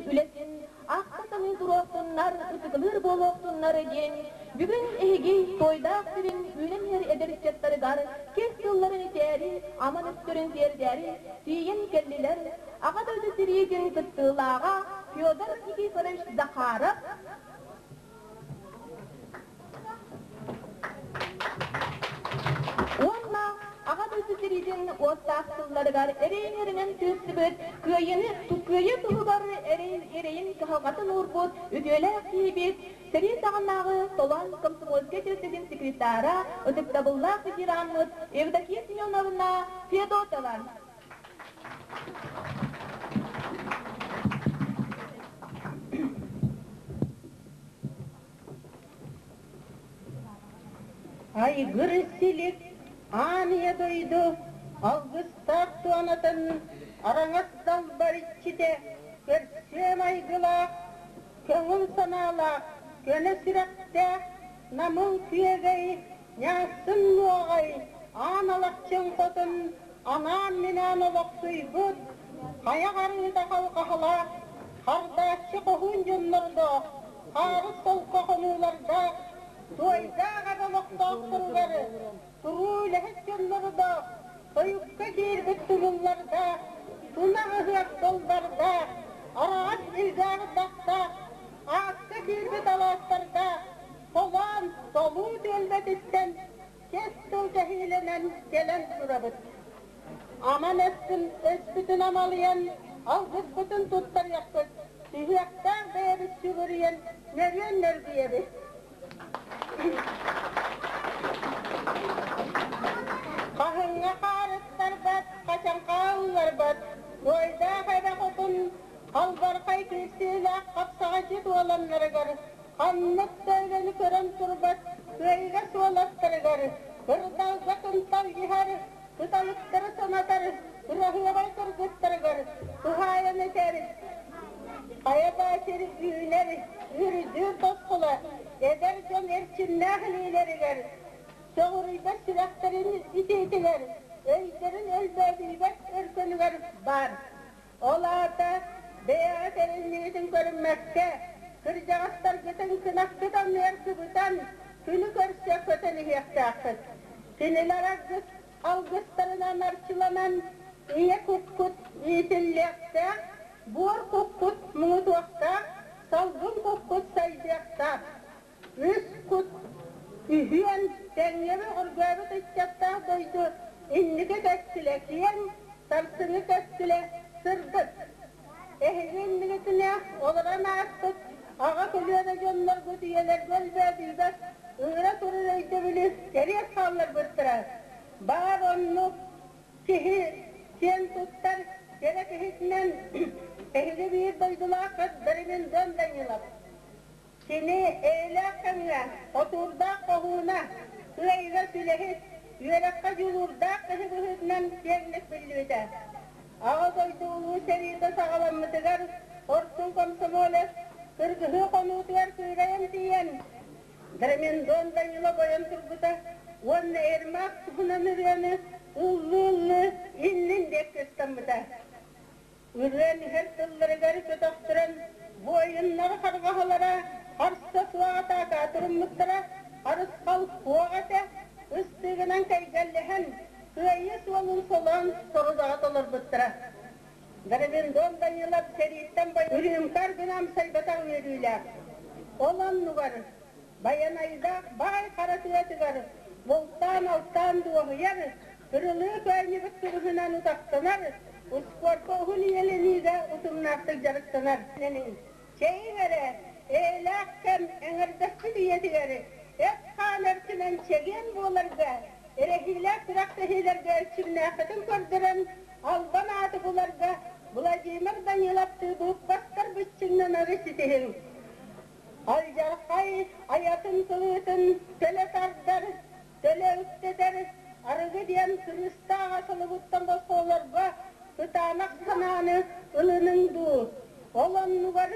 үлэтин ахта-саныы туруохтуннар, ытыгылыыр буолуохтуннар диэн бүгүн эһиги Туойдаах сирин үүнэн иһэр эдэр ыччаттарыгар кэс тылларын этээри, аман өстөрүн тиэрдээри тиийэн кэллилэр Аҕа дойду сэриитин кыттыылааҕа Федор Никифорович Захаров, Уонна Аҕа дойду сэриитин уоттаах сылларыгар эрэйин-эринэн тыырсыбыт, кыайыыны кыайыы туһугар эрэйин кыһалҕатын уурбут үтүөлээх киһибит, сэрии саҕанааҕы Толоон комсомольскай тэрилтэтин секретара, ытыктабыллаах ветераммыт Евдокия Семеновна Федотова. Айгыр силик аан ийэ дойду алгыстаах туонатын араҥас далбар иччитэ көрсүө майгылаах, көҥүл санаалаах, көнө сүрэхтээх намыл күөгэй, ньаассын нуоҕай, аан алахчын хотун анаан-минээн олохсуйбут, хайа арыыта халҕаһалаах, хардааччы хоһуун дьоннордоох, хаарыс солко хонуулардаах, туойдаах эбэ олохтоохторугар туруу үлэһит дьоннордоох, тойукка киирбит тумуллардаах, тунах ыһыах доллардаах, араҕас илгэ ардахтаах, аакка киирбит алаастардаах, толоон толуу түөлбэтиттэн кэс тыл кэһиилэнэн кэлэн турабыт. Аман өспүн, өспүтүн амалыйан, алгыспытын туттарыахпыт, сүһүөхтээх бэйэбит сүгүрүйэн, нөрүөн нөргүйэбит. Хаһыҥҥа хаарыттарбат, хачаҥха ылларбат, туойдаах эбэ хотун халбархай киирсиилээх хапсаҕайдьыт уоланнарыгар ханнык да үлэни көрөн турбат кыайыгас уолаттарыгар кырдалга кынталдьыһар кыталыктары санатар кыраһыабай кыргыттарыгар туһаайан этэр: хайа да сир үүнэр, үрдүүр тосхоло эдэр дьон эрчимнээх илиилэригэр, сөҕүрүйбэт сүрэхтэрин итиитигэр, өйдөрүн өлбөөдүйбэт өркөнүгэр баар. Ол аата бэйэҕит эриннигитин көрүммэккэ, кырдьаҕастаргытын кынаккыт анныгар кыбытан, күнү көрсө көтөн иһиэхтээххит. Кинилэр алгыстарынан арчыланан, ийэ куккут иитиллиэхтээх, буор куккут муҥутуохтаах, салгын куккут сайдыахтаах. Үс кут үһүөн тэҥҥэ бөҕөргөөбүт ыччаттаах дойду инники кэскилэ киэҥ, сарсыҥҥы кэскилэ сырдык. Эһиги иннигитинэ олорон ааспыт аҕа көлүөнэ дьонноргут үйэлэргэ өлбөөдүйбэт ыыра турар өйдөбүлү кэриэс хаалларбыттара. Баар оннук киһи киэн туттар кэрэ киһитинэн эһиги биир дойдулааххыт Дариминдон Данилов. Кини эйэлээх кэмҥэ хотуурдаах хоһууна, кыайыгас үлэһит, үөрэххэ дьулуурдаах киһи быһыытынан киэҥник биллибитэ. Аҕа дойду Улуу сэриитэ саҕаламмытыгар хорсун комсомолец кыргыһыы хонуутугар кыырайан тиийэн, Драмендон Данила бойон турбута уонна Ермак туһунан ырыаны ыллыы-ыллыы иннин диэки ыстаммыта. Ырыан иһэр тылларыгар көтөхтөрөн, буойуннар харҕаһалара харса суох атаака туруммуттара, харысхал суох этэ, ыстыыгынан кэйгэллэһэн, кыайыы суолун солоон сорудаҕа толорбуттара. Драминдон Данилов сэрииттэн үрүүмкар гына амсайбатах үөрүүлээх. Ол оннугар Байанайдаах баай хара тыатыгар бултаан-алтаан дуоһуйар, кырылыы көөнньүбүт кыбыһынан утахтанар, успуорка уһун үйэлэниигэ утумнаахтык дьарыктанар. Чэйиҥ эрэ, эйэлээх кэм эҥэрдэспит үйэтигэр эт-хаан эрчимэн чэгиэн буоларга, эрэһиилээх күрэхтэһиилэргэ эрчимнээххитин көрдөрөн, албан ааты буларга Владимир Даниловтыы быыппастар быччыҥнанары ситиһиҥ. Алдьархай айатын кылыытын төлө тардар, төлө үктэтэр арыгы диэн кырыыстаах асылыбыттан босхолорго кытаанах санааны ылыныҥ дуу, ол оннугар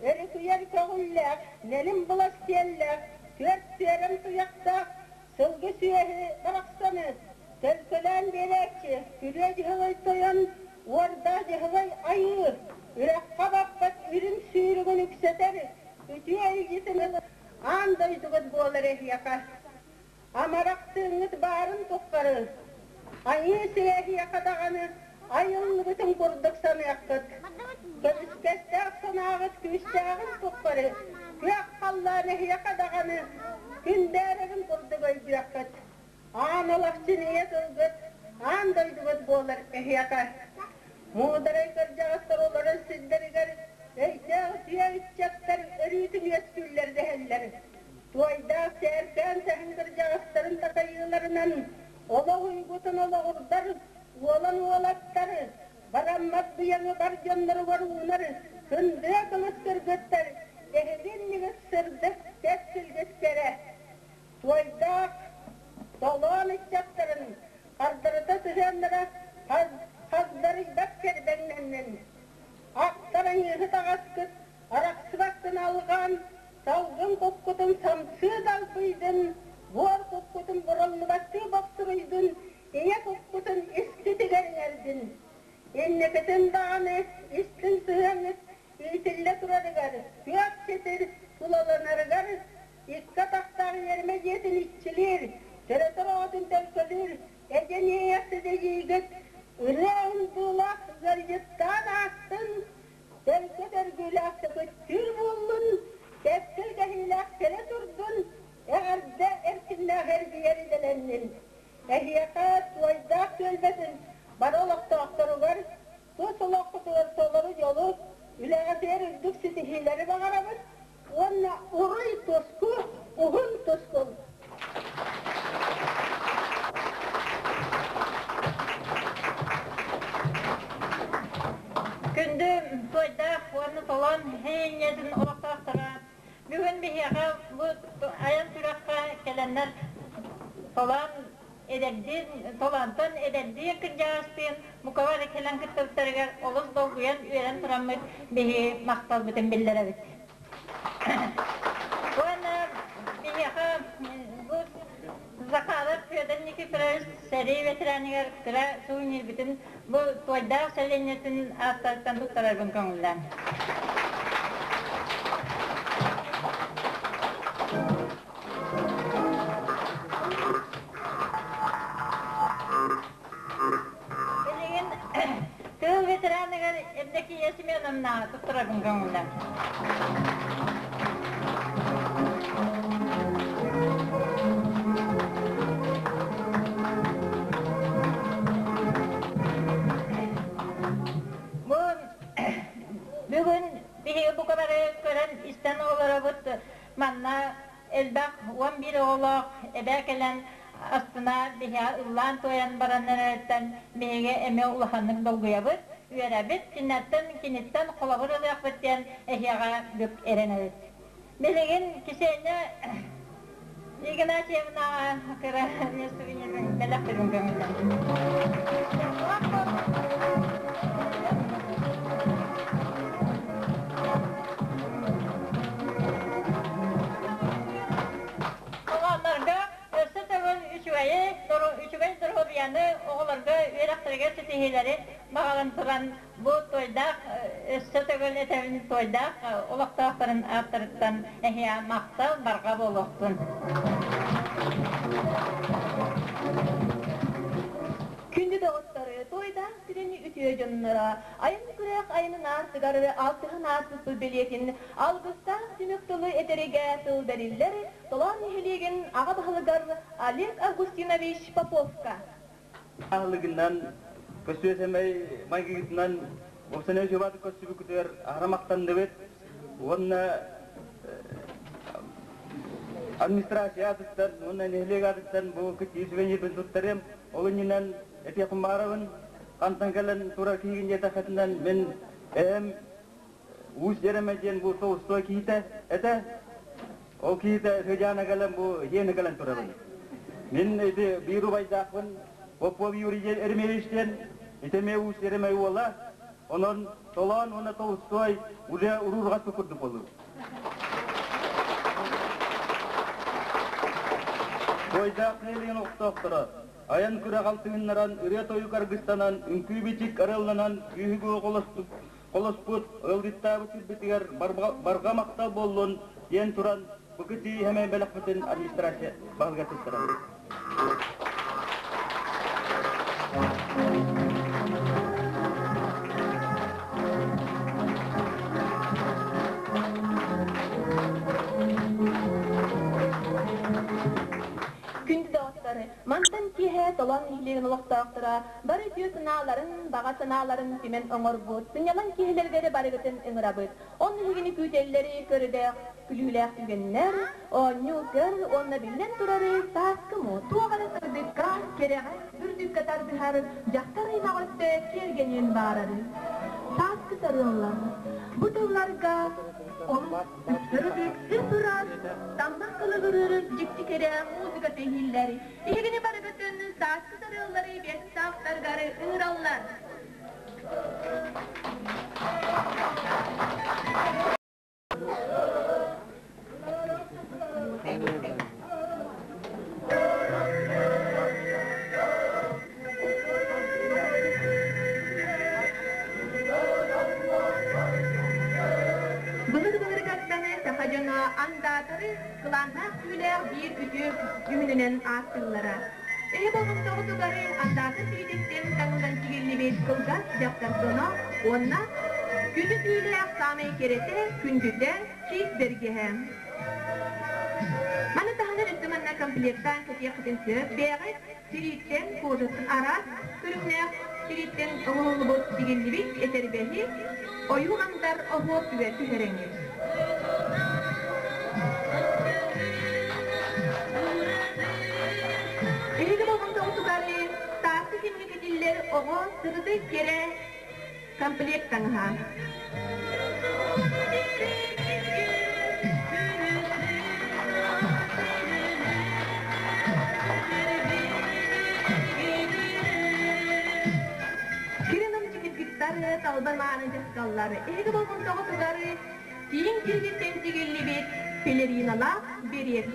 өрүкүйэр көҕүллээх, нэлим былас сиэллээх, түөрт түөрэм туйахтаах сылгы сүөһү барахсаны төлкөлөөн биэрээччи күрүө дьыһылай тойон, уордаах дьыһылай айыы, үрэххэ баппат үрэх. үксэтэр үтүө илдьитин аан дойдугут буолар эһиэхэ. Амарах тыыҥҥыт баарын тухары айыы сирэ эһиэхэ даҕаны айыллыбытын курдук саныаххыт. Көмүскэстээх санааҕыт күүстээҕин тухары күөх халлаан эһиэхэ даҕаны күндээрэрин курдук өйдүөххүт. Аан олохчун ийэ тылгыт, аан дойдугут буолар эһиэхэ. Муударай кырдьаҕастар олорор сирдэригэр өйдөөх үтүө ыччаттар өрүүтүн үөскүүллэр дэһэллэр. Туойдаах сээркээн сэһэн кырдьаҕастарын такайыыларынан олох уйгутун олоҕурдар уолан уолаттар бараммат быйаҥы бар дьонноругар уунар кындыа кылыс кыргыттар эһиги иннигит сырдык кэскилгит кэрэ. Туойдаах толоон ыччаттарын хардарыта сыһыаннара хагдарыйбат кэрбэҥнэннин. Ахтар аньыыһыт аҕаскыт арахсыбаккын алҕаан, салгын куккутун самсыы далбыйдын, буор куккутун бураллыбаттыы бохсуруйдун, ийэ куккутун искитигэр иҥэрдин. Инникитин даҕаны истиҥ сыһыаҥҥыт иитиллэ турарыгар, күөх ситир тулаланарыгар икки атахтаах иэримэ дьиэтин иччилиир, төрөтөр оҕотун төлкөлүүр эдьэниэйэх сидэйиигит ырыа ындыылаах ыалдьыттаан аастын, төлкө төргүүлээх төкүттүүр буоллун, кэскил кэһиилээх кэлэ турдун, эҕэрдэ эркиннээх эргийэр идэлэннин. Эһиэхэ туойдаах түөлбэтин бары олохтоохторугар тус олоххутугар толору дьолу, үлэҕитигэр үрдүк ситиһиилэри баҕарабыт уонна уруй туску, уһун тускул! Күндү туойдаах уонна толон нэһилиэнньэтин олохтоохторо, бүгүн биһиэхэ бу айан сүрэххэ кэлэннэр толон эдэрдиин, толонтон эдэрдии кырдьаҕастыын бука бары кэлэн кыттыбыттарыгар олус долгуйан үөрэн тураммыт биһи махталбытын биллэрэбит. Уонна биһиэхэ бу Захаров Федор Никифорович сэрии ветераныгар кыра сувенирбитин бу Туойдаах сэлиэнньэтин ааттарыттан туттарарбын көҥүллээн. Билигин тыыл ветераныгар Евдокия Семеновна туттарабын көҥүллээн. Бу бүгүн биһиги бука бары көрөн истэн олоробут манна элбэх 11 оҕолоох эбээ кэлэн астына биһиэхэ ыллаан-туойан баран эрэриттэн биһиги эмиэ улаханнык долгуйабыт, үөрэбит, кинилэртэн киниттэн холобур ылыахпыт диэн эһиэхэ бүк эрэнэбит. Билигин Кисиэнньэ Игнатьевнаҕа кыра сувенирын бэлэхтэрин көҥүллэн. Оҕолорго өссө төгүл үчүгэйи, үчүгэй доруобуйаны, оҕолорго үөрэхтэригэр ситиһиилэри баҕаран туран бу туойдаах өссө төгүл этэбин туойдаах олохтоохторун ааттарыттан эһиэхэ махтал барҕа буолуохтун. Күндү доҕоттору, туойдаах сирин үтүө дьонноро, айан күрэх айанын аартыгар алтыһан ааспыппыт бэлиэтин алгыстаах түмүк тылы этэригэ тыл бэриллэр Толоон нэһилиэгин аҕа баһылыгар Олег Августинович Поповка. Аһылыгынан, көстүө сэмэй майгыгытынан Оксана Жубат көстүбүкүтүгэр аһара махтанныбыт уонна администрация аатыттан уонна нэһилиэк аатыттан бу кытыы сувенирбин туттарыам. Ол иннинэн этиэхпин баҕарабын, хантан кэлэн турар киһигин диэтэххитинэн мин эһэм Уус Дьэрэмэ диэн бу Толстой киһитэ этэ. Ол киһитэ Сыдьаана кэлэн бу дьиэни кэлэн турабын. Мин ити биир убайдаахпын, Попов Юрий Еремеевич диэн, ити эмиэ Уус Еремей уола. Онон Толоон уонна Толстой уже уруурҕаспыт курдук буоллубут. Туойдаах нэһилиэгин олохтоохторо айан күрэх алтыһыннаран, ырыа-тойук аргыстанан, үҥкүү-бичик арыалланан, күүһү-күөҕү Холоспут ыалдьыттаабыт сирбитигэр барҕа махтал буоллун диэн туран бу кытыы хэмэй бэлэхпитин администрация баһылыгар туттарабыт. Күндү доҕоттор, мантан киэһэ Толоон нэһилиэгин олохтоохторо бары үтүө санааларын, баҕа санааларын түмэн оҥорбут сынньалаҥ киһилэригэр барыгытын ыҥырабыт. Ол эһигини күүтэллэри көрүдэх, күлүүлээх түгэннэр, оонньуу-көр уонна биллэн турары сааскы муу туох эрэ сырдыкка, кэрэҕэ, үрдүккэ тардыһар дьахтар аймах өттө киэргэниэн баҕарар. Сааскы сарыаллар. Бу тылларга олус сырдык, ып-ыраас, таммах кылыгырыыр дьикти кэрэ музыка иһиллэр. Эһигини барыгытын сааскы сарыаллары биэстаахтаргар ыҥыраллар. Былыр-былыргаттан саха дьоно андаатары кылааннаах түүлээх биир үтүө дьүһүнүнэн ааттыыллара. Эһи болҕомтоҕутугар андаатар тириититтэн таҥыллан тигиллибит кылгас дьахтар соно уонна күндү түүлээх саамай кэрэтэ, күндүтэ, чиис бэргэһэ. Маны таһынан өссө манна комплектаан кэтиэххитин сөп. Бэйэҕит тирииттэн, кожаттан араас көрүҥнээх тирииттэн оҥоһуллубут тигиллибит этэрбэһи ойуу андар оһуор түгэр түһэрэҥҥит. Эһиги болҕомтоҕутугар сааскы кэмҥэ кэтиллэр оҕо сырдык кэрэ комплект таҥаһа. Кирин омчу кыргыттары, талба мааны дьахталлары, эһиги болҕомтоҕутугар тииҥ тириититтэн тигиллибит пелериналаах берет.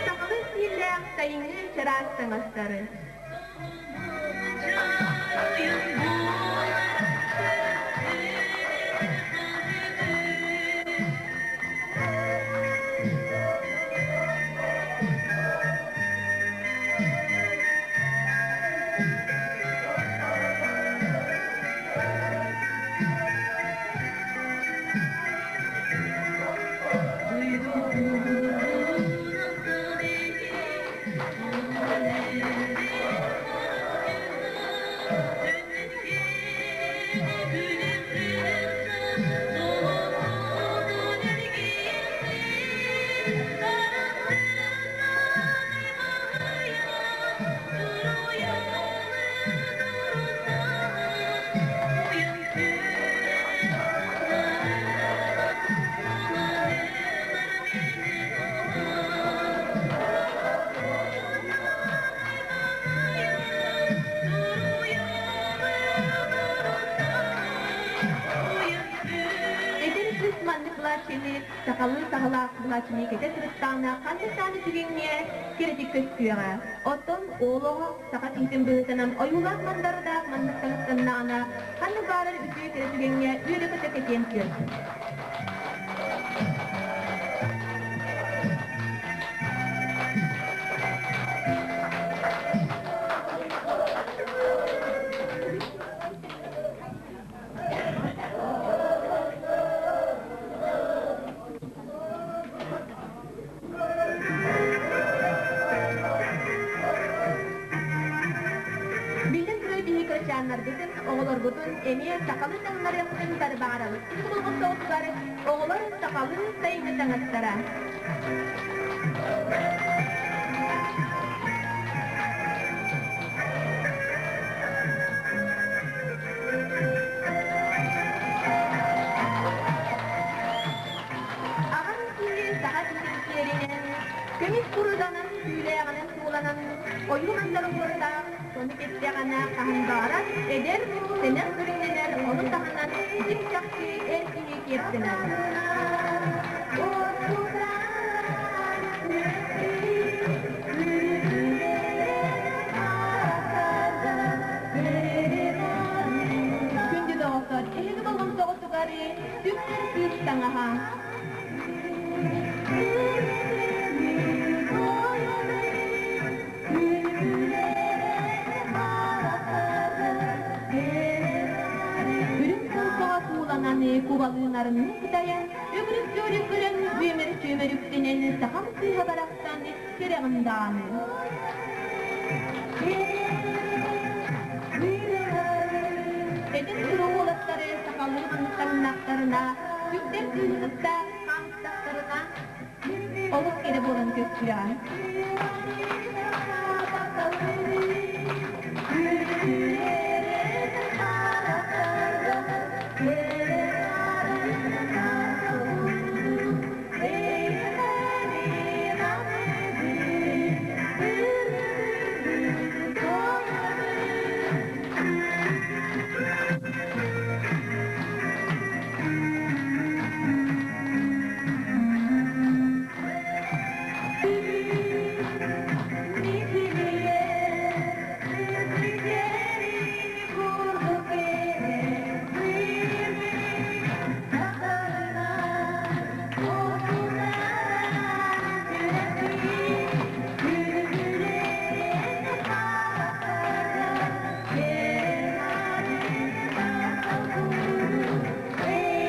Сахалыы стиллээх сайыҥҥы чараас таҥастары. Эдэр кыыс маннык былааччыйаны сахалыы саҕалаах былааччыйаны кэтэ сырыттаҕына ханнык даҕаны түгэҥҥэ кэрэтик көстүөҕэ. Оттон уол оҕо саха киһитин быһыытынан ойуулаах мандардаах маннык таҥастаннаҕына ханнык баарар үтүө кэрэ түгэҥҥэ үөрэ-көтө кэтиэн сөп. Биллэн турар биһи кырачааннарбытын, оҕолорбутун эмиэ сахалыы таҥнарыахпытын тарбаарабыт. Ити болҕомтоҕутугар оҕолор сахалыы сайыҥҥы таҥастара. Аҕам киһи саха киһитин сиэринэн, көмүс куруданан, түүлээҕинэн сууланан, ойуу мандар оһуордаах сону кэттэ. таһаарар, эдэр, сэнэх көрүҥнэнэр, ону таһынан дьиҥ-чахчы эр киһи киэптэнэр. Күндү доҕоттор, эһиги болҕомтоҕутугар сүктэр кыыс таҥаһа. Үрүҥ солкоҕо сууланан, кубалыынарыныы кытайан, үгүрүк-түөрүк көрөн, үөмэр-чүөмэр үктэнэн, сахам сыыһа барахсан кэрэҕин даҕаны. Эдэр чулуу уолаттары сахалыы таҥнахтарына, сүктэр кыыһы кытта хаамыстахтарына, олус кэрэ буолан көстүөҕэ.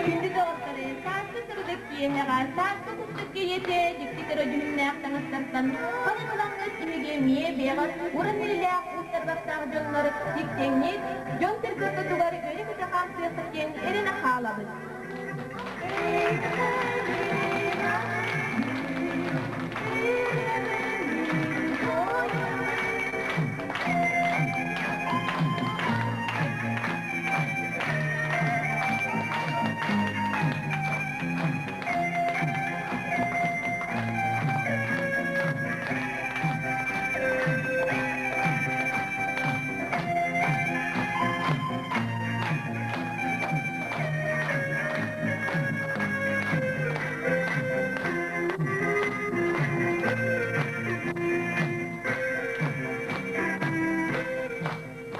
Күндү доҕоттору, сааскы сырдык киэһэҕэ, сааскы кустук киһитэ дьикти кэрэ дьүһүннээх таҥастартан ханан ылаҥҥыт эһиги эмиэ бэйэҕит уран илиилээх уустарбахтаах дьоннор тиксэҥҥит, дьон-сэргэ ортотугар үөрэ-көтө хаамсыаххыт диэн эрэнэ хаалабыт.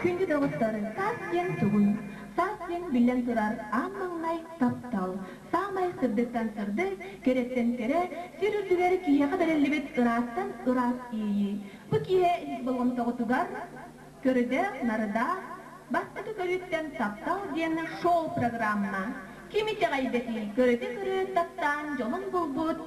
Күндү доҕоттор, саас диэн тугуй? Саас диэн биллэн турар аан маҥнай таптал. Саамай сырдыктан сырдык, кэрэттэн кэрэ, сир үрдүгэр киһиэхэ бэриллибит ыраастан ыраас иэйии. Бу киэһэ ис болҕомтоҕутугар Көрдөөх-нардаах, бастакы көрүүттэн таптал диэн шоу-программа. Ким итэҕэйбэтий, көрүтэ-көрө таптаан дьолун булбут.